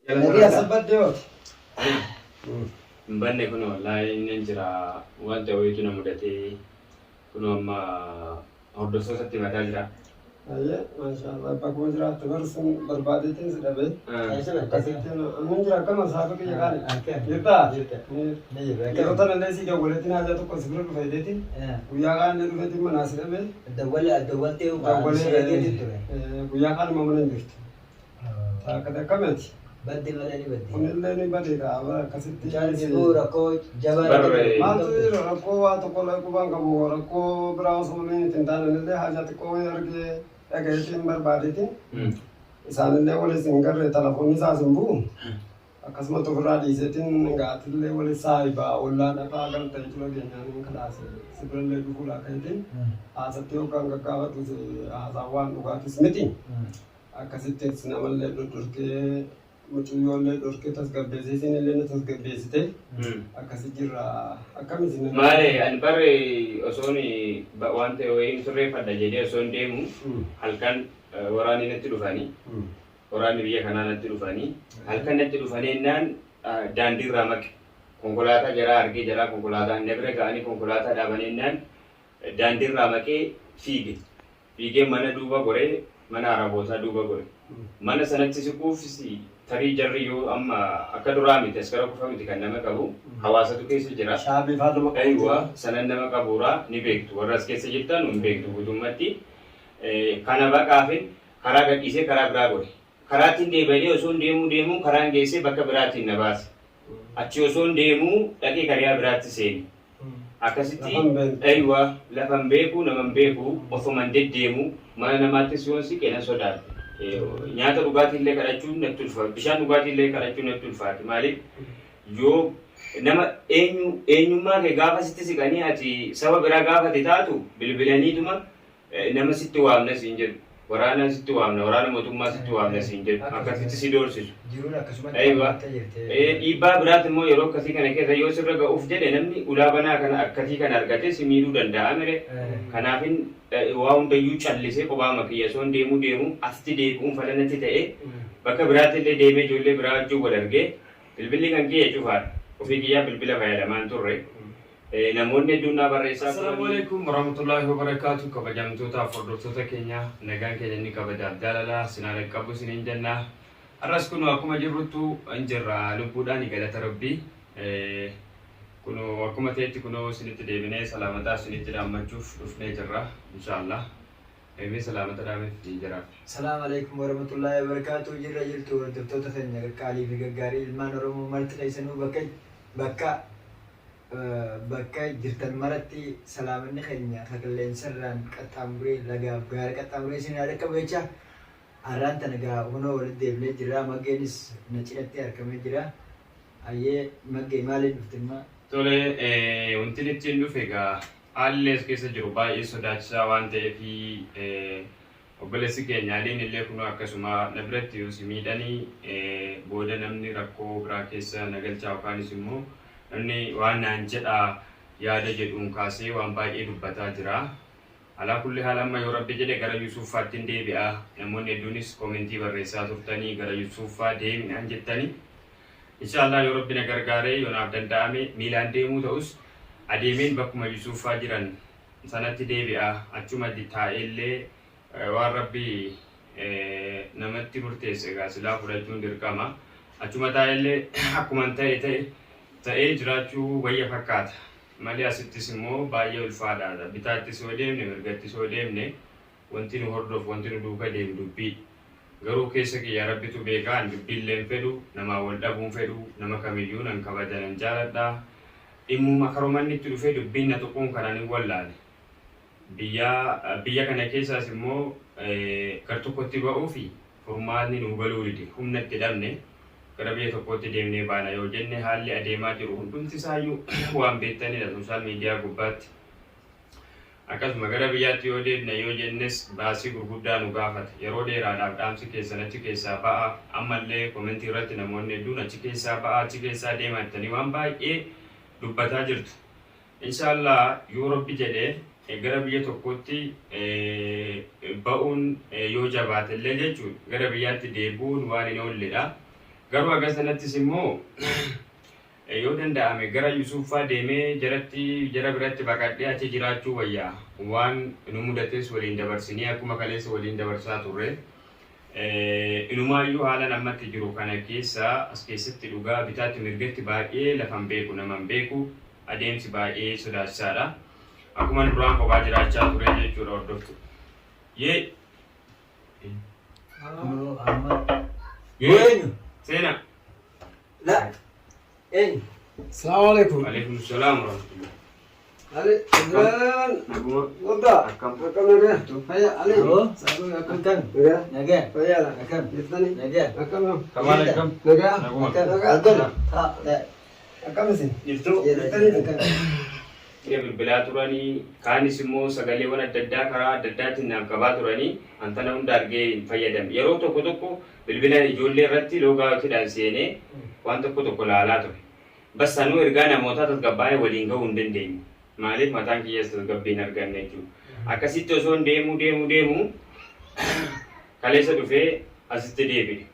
Nabii asabbaddee hooti. Hin banne kun wallaahi nan jira, wanta wayiitu na mudatee kun amma hordoftootatti himataa jira. Ayyee, maashaallah, bakkuma jiraattu bar sun barbaadeetiin si dhabe. Akkasitti annan jira, akkama saafa kiyya qaali. Jirtaa? Yeroo tana illee si dawwaleetiin haajaa tokko si bira dhufa jedheetiin guyyaa kaan illee dhufeetiin manaa si dhabe. Dawwaltee Dawwalee guyyaa kaan immoo mana hin jirtu. Akkati akkamiti? Badde malee ni badde. Kunillee ni bade kaa bara akkasitti. Mucaan sibuu rakkoo jabaa. Barre. Maaltu jira rakkoo? Waa tokko illee qubaan qabu, rakkoo biraa osoo inni hin taane illee haajaa xiqqoo wayii argee dhagayeetiin barbaadeetiin isaanillee walis hin garre, telefoonni isaas hin bu'u. Akkasumatti ofirraa dhiiseetiin gaatillee walis saahiba ollaa dhaqaa galta jechuudha keenyaan hin kalaase si birallee dhufuu laakkayeetiin haasatti yookaan gaggaafatu haasaan waan dhugaatis miti. Akkasittis namallee dhodhorkee, mucayyoollee dhorkee tasgabbeessee, isinillee na tasgabbeessite, akkasi jirra. Akkam isin? Maali, ani barre osoon waan ta'e wayiin sirreeffadha jedhee osoon deemu halkan waraanni natti dhufanii, waraanni biyya kanaa natti dhufanii, halkan natti dhufanii ennaan daandiirraa maqe. Konkolaataa jaraa argee, jaraa konkolaataa na bira ga'anii konkolaataa dhaabanii ennaan daandiirraa maqee fiige. Fiigee mana duuba goree, mana Arabootaa duuba gore. Mana sanatti siquufis tarii jarri yoo amma akka duraa miti, askara qofa miti kan nama qabu, hawaasatu keessa jira. Shaabii faa nama qabu. Aywa, sanan nama qabuuraa ni beektu, warra as keessa jirtan hin beektu guutummatti. Kana baqaafin karaa gadhiisee karaa biraa gore. Karaattiin deebi'ee osoo deemuu deemuu karaan geessee bakka biraatiin na baase. Achi osoo deemuu dhaqee kariyaa biraatti seene. Akkasitti. Lafa hin beektu. Aywa, lafa hin beeku, nama hin beeku, ofuman deddeemu, mana namaattis yoon siqe nan sodaadha. Nyaata dhugaatii illee kadhachuun natti ulfaata. Bishaan dhugaatii illee kadhachuun natti ulfaate. Maaliif, yoo nama eenyu eenyummaa kee gaafa sitti siqanii ati saba biraa gaafate taatu, bilbilaniituma nama sitti waamna siin jedhu. Waraana sitti waamna, waraana mootummaa sitti waamna siin jedhu. Akkasitti si doorsisu. Jiruun akkasumatti Aywa. akka jirte. Dhiibbaa biraati immoo yeroo akkasii kana keessa yoo sirra ga'uuf jedhe, namni ulaa banaa kana akkasii kana argate si miidhuu danda'a mire. Kanaafin waa hundayyuu callisee kophaa kiyya osoo hin deemuu deemu asitti deebi'uun falanatti ta'e, bakka biraatti illee deemee ijoollee biraa wajjin wal argee, bilbilli kan kiyya cufaadha. Ofii kiyyaa bilbila fayyadamaa hin turre. Namoonni hedduun naa barreessaa. Assalaamu alaikum warahmatullahi wabarakaatu. Kabajamtootaaf hordoftoota keenya, nagaan keenya inni kabajaaf jaalalaa sinaa dhaqqabu isiniin jenna. Har'as kunoo akkuma jirruttu hin jirra, lubbuudhaan, galata Rabbii. Kunoo akkuma ta'etti kunoo isinitti deebinee salaamataa isinitti dhaammachuuf dhufnee jirra, inshaallah. Eemee salaamata dhaameef jiraaf. Salaam alaikum warahmatullahi wabarakatuh. Jirra jirtu hordoftoota keenya qaqqaalii fi gaggaarii, ilmaan Oromoo marti keessanuu bakka bakka bakka jirtan maratti salaamanni keenya ka qilleensarraan qaxxaamuree lagaaf gaara qaxxaamuree isin haa dhaqqabu jecha, har'aan tana gaa kunoo walitti deebinee jirra. Maggeenis na cinatti argamee jira. Ayyee Maggee, maaliin dhufte immaa? Tole, wanti ittiin dhufe egaa haalli as keessa jiru baay'ee sodaachisaa waan ta'eef, obboleessi keenya Aliin illee kunoo akkasuma na biratti yoo si miidhanii booda namni rakkoo biraa keessa na galchaa yookaanis immoo namni waan naan jedhaa yaada jedhuun kaasee waan baay'ee dubbataa jira. Alaa kulli haala amma yoo Rabbi jedhe gara Yusuuffaatti hin deebi'a. Namoonni hedduunis koomentii barreessaa turtanii, gara Yusuuffaa deeminaan jettanii. Inshaallah, yoo Rabbi na gargaaree, yoo naaf danda'ame, miilaan deemuu ta'us adeemeen bakkuma Yusuuffaa jiran sanatti deebi'a. Achuma taa'eellee waan Rabbi namatti murteesse egaa silaa fudhachuun dirqama. Achuma taa'eellee akkuman ta'e ta'e ta'ee jiraachuu wayya fakkaata. Malee asittis immoo baay'ee ulfaadha. Bitaattis yoo deemne, mirgattis yoo deemne, wanti nu hordofu, wanti nu duuka deemu dubbii. Garuu keessa kiyya Rabbitu beeka, an dubbiillee hin fedhu, namaa wal dhabuu hin fedhu, nama kamiyyuu nan kabaja, nan jaaladha. Dhimmuma karomanni itti dhufee dubbiin na tuquun kanaan hin wallaale. Biyya kana keessaas immoo gar tokkotti ba'uufi furmaatni nuu galuu dide, humna itti dhabne. Gara biyya tokkootti deemnee baana yoo jenne, haalli adeemaa jiru hundumti isaayyuu waan beektanidha social media gubbaatti. Akkasuma gara biyyaatti yoo deebine yoo jennes baasii gurguddaa nu gaafata. Yeroo dheeraadhaaf dhaamsi keessan achi keessaa ba'a. Ammallee komentii irratti namoonni hedduun achi keessaa ba'a, achi keessaa deemaa jettanii waan baay'ee dubbataa jirtu. Inshaallah, yoo Rabbi jedhe, gara biyya tokkootti ba'uun yoo jabaate illee jechuun gara biyyaatti deebi'uun waan hin oolledha. Garuu haga sanattis immoo yoo danda'ame gara Yusuffaa deemee jaratti jara biratti baqadhee achi jiraachuu wayya. Waan nu mudates waliin dabarsinee akkuma kaleessa waliin dabarsaa turre. Inumaayyuu haalan ammatti jiru kana keessa as keessatti dhugaa bitaatti mirgatti baay'ee lafa hin beeku nama hin beeku adeemsi baay'ee sodaachisaadha. Akkuman duraan kophaa jiraachaa ture jechuudha hordoftu. Yee. Kunoo amma. Yee. Eenyu? Seena. La. Eenyu? Salaamu alaikum. Alaikum salaam warahmatullah. Ali, Ibrahim. Naguma. Guddaa. Akkam. Akkam nagaa? Fayya, Ali. Aboo. Saaboo akkam? Akkam. Nagaa. Nagaa. Fayyaadha. Akkam. Jirtanii? Nagaa. Akkam yoo? Kamaal akkam? Nagaa. Naguma. Akkam. Nagaa. Akkam. Ta. Akkam isin? Jirtu. Jirtanii? Akkam. Bilbilaa turanii kaanis immoo sagaleewwan adda addaa karaa adda addaatiin naaf qabaa turanii antana hunda argee hin fayyadamne. Yeroo tokko tokko bilbilaan ijoollee irratti loogaawutiidhaan seenee waan tokko tokko laalaa ture. Bas sanuu ergaa namootaa tasgabbaa'ee waliin gahuu hin dandeenye. Maaliif mataan kiyyas tasgabbii hin arganne jechuudha. Akkasitti osoon deemuu deemuu deemuu kaleessa dhufee asitti deebi'e.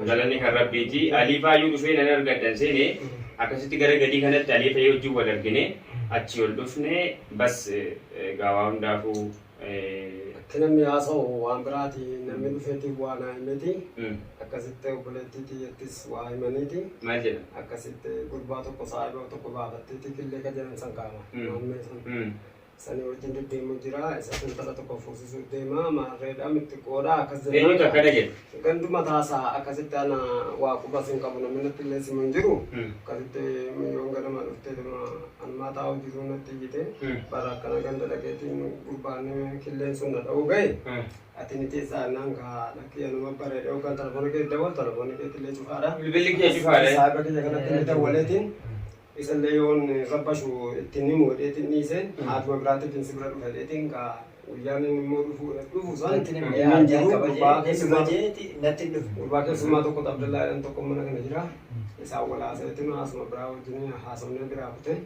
Galanni kan Rabbiiti. Aliifaayyuu dhufee nan argadha hin seene. Akkasitti gara gadii kanatti Aliifayee wajjin wal argine. Achii ol dhufne bas egaa waa hundaafuu Akki namni haasa'u waan biraati. Namni dhufeeti waa naa himeti. Akkasitti obboleettii tiyyattis waa himaniiti. Maal jedha? Akkasitti gurbaa tokko saahiba tokko baafatteeti killee ka jedhan san kaama. Maammee san. Sanii wajjin deddeemu jira. Isa intala tokko fuusisuu deema. Maarreedha mittiqqoodha akkas Eenyutu jennaan. akkana jedha? Ganduma taasaa akkasitti ana waa qubas hin qabu namni natti illee simu hin jiru. Akkasitti miyyoon ganama dhuftee dhuma anumaa taa'u jiruu natti iyyite. Bara akkana ganda dhaqeetiin gurbaan killeen sun na dha'uu ga'e. Ati ni teessaa jennaan kaa lakkii anuma bareedhe hoggaan telefoona kee dawwal telefoonni keetti illee cufaadha. Bilbilli kee cufaadha. Saahiba kiyya kanatti illee dawwaleetiin isallee yoon rabbashu ittiin himu jedheetiin dhiise haatuma biraatiif si bira dhufe jedheetiin kaa guyyaan inni immoo dhufu dhufu san Natti inni hin hin jiru kabajee gurbaa keessumaa kabajeeti natti hin dhufne. gurbaa keessummaa tokko Abdallaa jedhan tokko mana kana jira isaan wal haasayeetiin haasuma biraa wajjin haasofnee biraa kute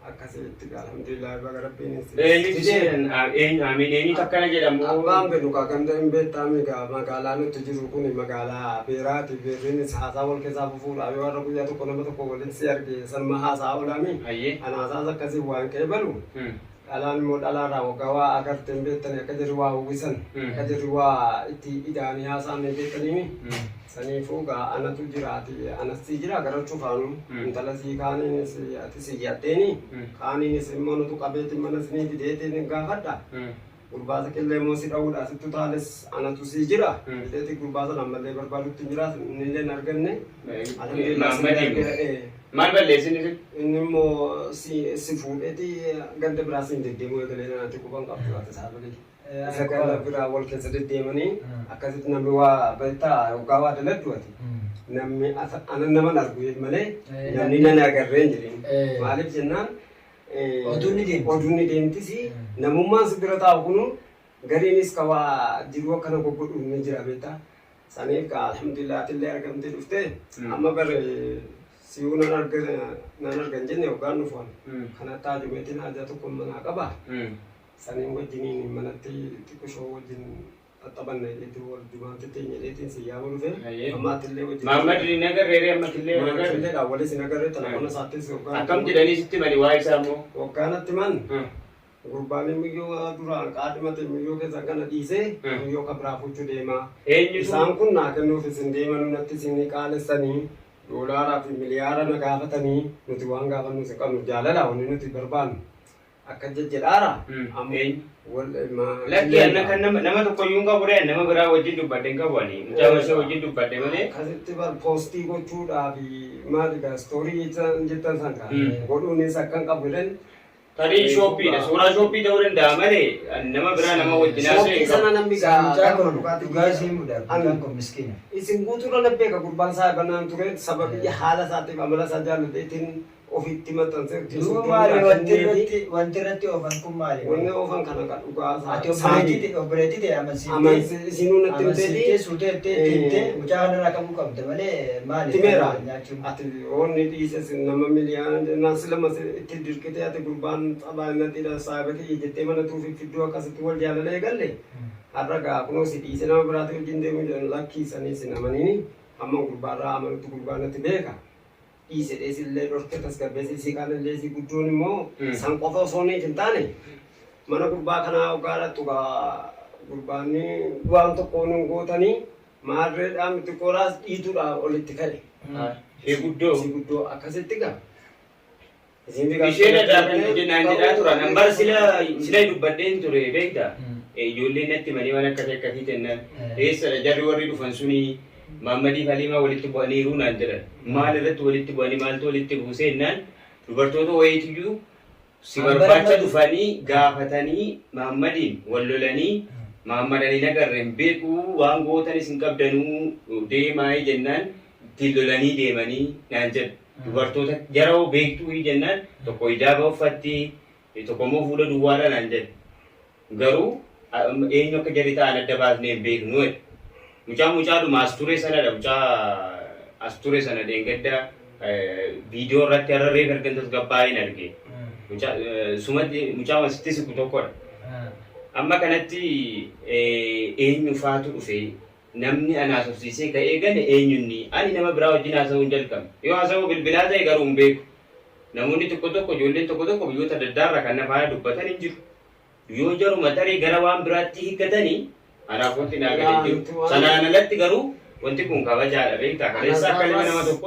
akkasitti alhamdulillah baga rabbiin Eenyutu jedhan eenyu amiin eenyutu akkana jedhamu? Abbaan beenu kaa ganda hin beektaami gaa magaalaa nutti jiru kun magaalaa beeraati beerriinis haasaa wal keessaa fufuudha yoo har'a guyyaa tokko nama tokko waliin si arge sanuma haasaa oolaami Hayyee. an haasaas akkasii waan qeebalu dhalaan immoo dhalaarraa waggaa waa agarte hin beektani akka jirri waa uwwisan akka jirri waa itti ida'anii haasa'an hin beektaniimi saniifuu gaa anatu jiraati anas sii jira gara cufaanu intala sii kaaniinis ati sii yaddeeni kaaniinis immoo nutu qabeetiin mana sinii fideetiin gaafadha. Gurbaasa qillee immoo si dha'uudha sittu taales anatu sii jira. Fideeti gurbaasa ammallee barbaadutti hin jira innillee hin arganne. Alhamdulillah sin Mahammadiin. argee Maal balleessin isin? inni immoo si fuudheeti ganda biraa siin deddeemuu eegalee nanaatti quban qabdu ati saabili. Isa ganda biraa wal keessa deddeemanii akkasitti namni waa beektaa hoggaa waa daladdu ati. Namni ana naman argu malee namni nan agarree hin jedhin. Maaliif jennaan Oduun ni deemti. Oduun ni deemtis namummaan si bira taa'u kunu gariinis ka waa jiruu akkana goggodhu ni jira beektaa. Saniif ka alhamdulillah atillee argamtee dhuftee amma bare siyuu nan arga nan arga hin jenne hoggaan dhufu ani. Kanatti haajumeetiin haajaa tokko manaa qaba. Saniin wajjiniin manatti xiqqishoo wajjin xaxxabanna jedheetiin wal jumaatti teenya jedheetiin si yaamuu dhufe. Hayyee. Amma atillee wajjin. Mahammad hin agarree ree ammatillee hin agarre. Atillee walis hin agarre telefoona isaattis hoggaan. Akkam jedhanii sitti mani waa isaa immoo? Hoggaanatti man gurbaan miyyoo duraan qaadhimate miyyoo keessan kana dhiisee miyyoo ka biraa fuuchuu deema. Eenyutu? Isaan kun naa kennuuf isin deemanuu natti isin qaalessanii doolaaraa fi miliyaara na gaafatanii nuti waan gaafannu isin qabnu jaalala wanni nuti barbaannu akka jejjedhaara. Eenyu? Lakki anna kan nama nama tokko iyyuu hin qabu ree nama biraa wajjin dubbadhe hin qabu ani mucaa ishee wajjin dubbadhe malee. Akkasitti bar poostii gochuudhaaf maali gaa istoorii jettan san gaa godhuunis akkan qabu jedhan. Tarii shooppiidha suuraa shooppii ta'uu danda'a malee nama biraa nama wajjin haasa'e Shooppii hin qabu. sana namni gaa Mucaan gaafa kun dhugaatii dhugaa isii mudha. Mucaan kun miskiina. Isin guutuurra na beeka gurbaan isaa bannaan ture sababii haala isaatiif amala isaa jaalladheetiin ofitti maxxansee Duuba maali wanti irratti wanti irratti oofan kun maali? Wanni oofan kana kan dhugaa isaa. Ati obboleettii obboleettii ta'e amansiiftee Amansi isinuu natti amansiiftee himteeti. suutee jettee itti himtee mucaa kanarraa qabuu qabda malee maali? Timeera. Nyaachuun. Ati onni dhiises nama miliyaana naan sila itti dirqitee ati gurbaan xabaa natti saahiba kiyya jettee mana tuufi fidduu akkasitti wal jaalala eegalle. Har'a gaa kunoo si dhiise nama biraatti wajjin deemuu jedhan lakkiisanii sin amaniini. Hamma gurbaarraa amanutti gurbaan natti beeka. Dhiise dheesillee dhorkee tasgabbeessee isii kaanillee isii guddoon immoo san qofa osoo hin taane mana gurbaa kanaa hoggaa dhaqxu gaa gurbaanni waan tokko nun gootanii maarreedhaan miti qoraas dhiituudha olitti ka'e. Ishee guddoo. Isii guddoo akkasitti gaa. Isheen addaa kan naan jedhaa turan. An bara sila sila dubbadheen ture beektaa? Ijoolleen natti himanii waan akkasii akkasii jennaan. Eessadha jarri warri dhufan suni Maammadii fi Haliimaa walitti bu'aniiru naan jedhan. Maal irratti walitti bu'anii maaltu walitti buusee jennaan dubartoota wayiitiyyuu si barbaacha dhufanii gaafatanii Maammadiin wal lolanii Maammad ani hin agarre hin beeku waan gootanis hin qabdanuu deemaa jennaan ittiin lolanii deemanii naan jedhu. Dubartoota jara hoo beektuu jennaan tokko hijaaba uffatti tokko immoo fuula duwwaadha naan jedhe. Garuu eenyu akka jarri ta'an adda baasnee hin beeknu jedhe. Mucaan mucaadhuma as ture sanadha. Mucaa as ture sana dheengadda viidiyoo irratti har'a reef ergan tasgabbaa'een arge. Mucaa sumatti mucaa asitti siqu tokkodha. Amma kanatti eenyu faatu dhufe namni ana haasofsiisee ka'ee gale eenyunni ani nama biraa wajjin haasa'uu hin jalqabne. Yoo haasa'uu bilbilaa ta'e garuu hin beeku. Namoonni tokko tokko ijoolleen tokko tokko biyyoota adda addaarraa kan na faana dubbatan hin jiru. Yoo jaruma tarii gara waan biraatti hiikkatanii anaaf wanti naa gale hin jiru. Sanaan alatti garuu wanti kun kabajaadha beektaa kaleessa akka ilma nama tokko.